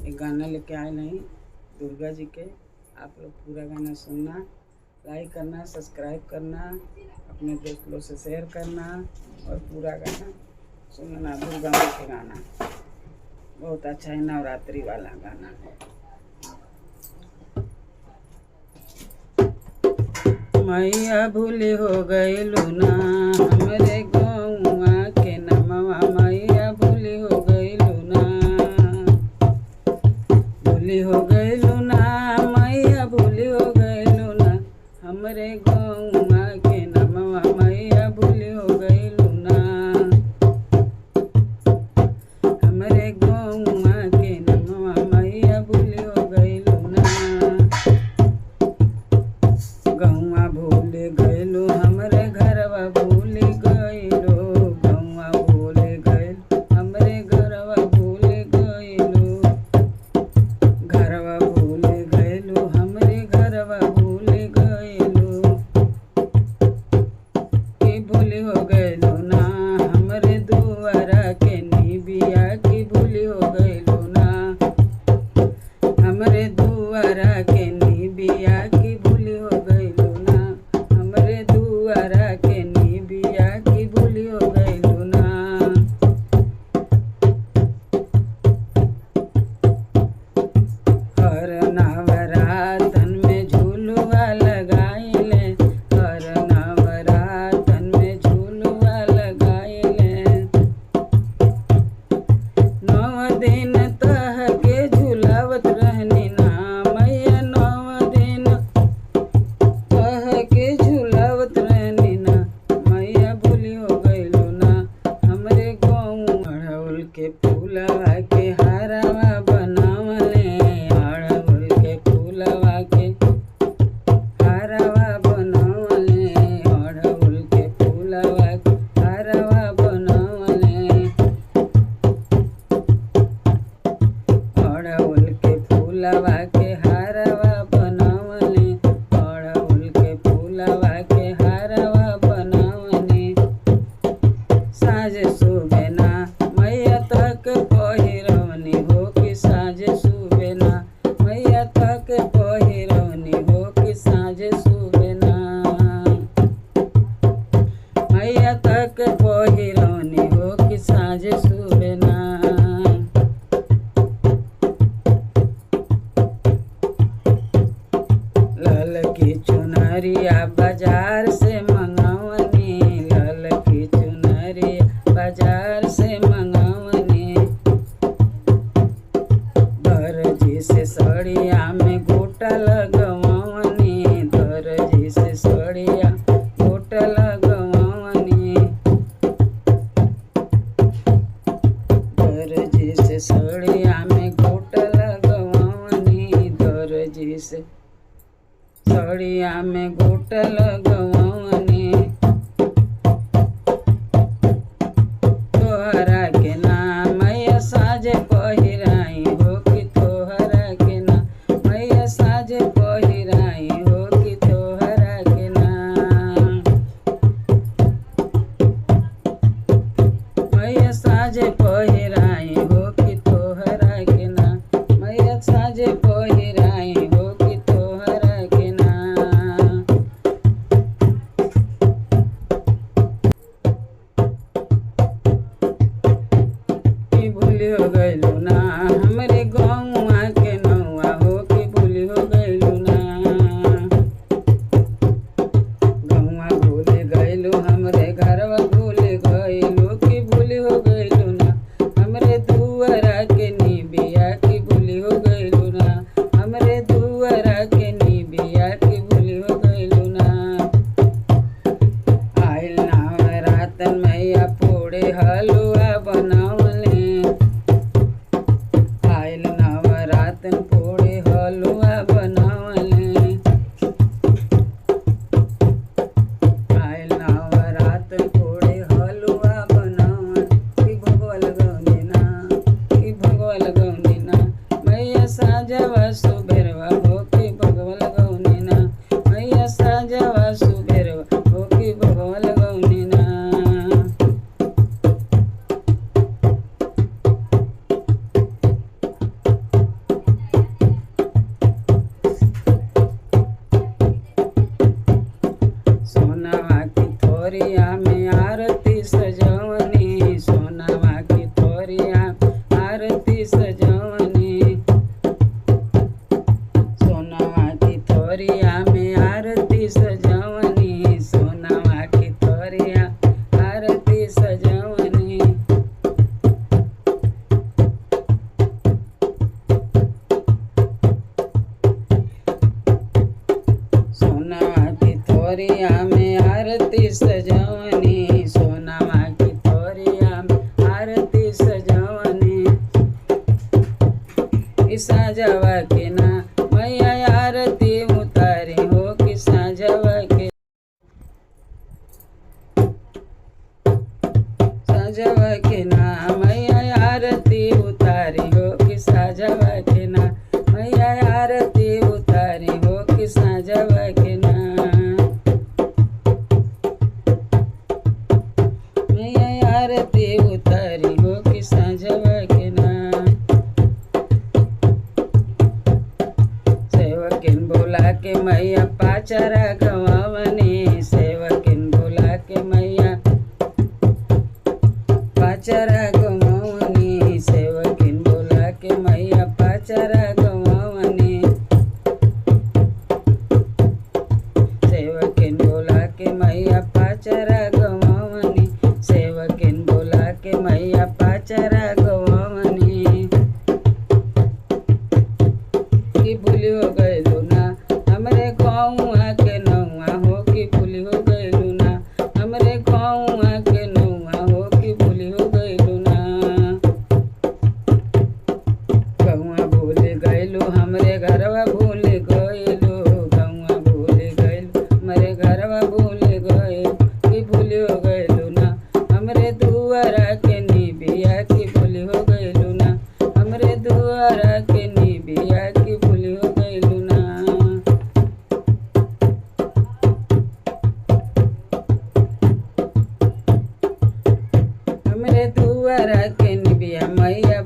एक गाना लेके आए नहीं दुर्गा जी के। आप लोग पूरा गाना सुनना, लाइक करना, सब्सक्राइब करना, अपने दोस्त लोग से शेयर करना और पूरा गाना सुनना। दुर्गा माँ के गाना बहुत अच्छा है, नवरात्रि वाला गाना है। मैया भूली हो गई लूना हमरे गौआ के नमवा, मैया भूली हो गई लूना, भूली हो गई लूना, मैया भूली हो गई लूना हमरे गौआ के नमवा, मैया भूली हो गई लूना हमरे गौआ के नमवा, मैया भूली हो गई लूना। गौआ भूल गइलो हमरे घरवा भूल गइलो, गौआ भूल गइलो हमरे घरवा भूल गइलो, घरवा भूल गइलो हमरे घरवा भूल गइलो, की भूल हो गइलो ना हमरे दुआरा के निबिया, की भूल हो गइलो ना हमरे दुआरा के निबिया, की भूल हो गइलो ना हमरे दुआरा के निबिया, की भूल हो गइलो ना। हर नवरातन में झूलुआ लगाइले, हर नवरातन में झूलुआ लगाइले, नौ दिन तह के झूलावत रहनी ना मैया, नौ दिन तह के झूलावत रहनी ना मैया, भूली हो गइलो ना हमरे गौआ। अड़हुल के फूलवा के हारवा बनावले, अड़हुल के फूलवा के हारवा बनावले, अड़हुल के फूलवा के हारवा बनावले, अड़हुल के फूलवा के हारवा बनावले, अड़हुल के फूलवा के हारवा बनावले। साँझ सुबेना मैया तक पहिरवनी हो कि साँझ सुबेना मैया तक पहिरवनी हो कि साँझ सुबेना मैया तक पहिरवनी हो कि साँझ सुबेना। लाल की चुनरिया बाजार से मंगवनी, लाल की चुनरिया बाजार से मंगवनी, दर्जी से सड़िया में गोटा लगवनी, दर्जी से सड़िया गोटा लगवनी, दर्जी से सड़िया में गोटा लगवनी, दर्जी से सड़िया में गोटा लगवनी। तोहरा के नाम मैया साँझे पहिराई हो कि तोहरा के नाम मैया साँझे पहिराई हो कि तोहरा के नाम मैया साँझे पहिराई हो कि तोहरा के नाम मैया साँझे पहिराई हो कि तोहरा के नाम। की भूल हो गइलो ना हमरे गौआ के नौआ हो कि भूल हो गइलो ना, गौआ भूल गइलो हमरे घरवा भूल गइलो, की भूल हो गइलो ना हमरे दुआरा के निबिया, की भूल हो गइलो ना हमरे दुआरा के निबिया, की भूल हो गइलो ना। आइल नवरातन मैया पूड़े हलुआ बनावले, आइल नवरातन पूड़े हलुआ बनावले, आइल नवरातन पूड़े हलुआ बनावले, कि भगवा लगौनी ना, कि भगवा लगौनी ना मैया साँझवा सुबेरवा हो कि भगवा लगौनी ना मैया साँझवा सुबेरवा हो कि भगवा लगौनी ना। आरती सजवनी। सोनवा की थोरिया में आरती सजवनी, सोनवा की थोरिया आरती सजवनी। सोनवा की थोरिया में आरती सजवनी, सोनवा की थोरिया में आरती सजवनी। कि साजवा के ना मैया आरती उतारी हो, कि साजवा के, साजवा के ना मैया आरती उतारी हो, कि साजवा के ना मैया आरती उतारी हो, कि साजवा के ना मैया आरती उतारी हो, कि साजवा के ना। सेवकिन बोला के मैया पाचरा गवावनी, सेवकिन बोला के मैया पाचरा गवावनी, सेवकिन बोला के मैया पाचरा गवावनी, सेवकिन बोला के मैया पाचरा गवावनी, सेवकिन बोला के मैया पाचरा गवावनी। कि भूली हो गइलू ना हमरे गौआ के नौआ हो, कि भूली हो गइलू ना हमरे गौआ के नौआ हो, कि भूली हो गइलू ना। गौआ भूल गइलू हमरे घरवा भूल गइलू, गौआ भूल गइलू हमरे घरवा भूल गइलू, कि भूली हो गइलू ना हमरे दुआरा के निबिया, कि भूली हो गइलू ना हमरे दुआरा के निबिया, कि भूली हो गइलू ना। हमरे दुआरा के निबिया मैया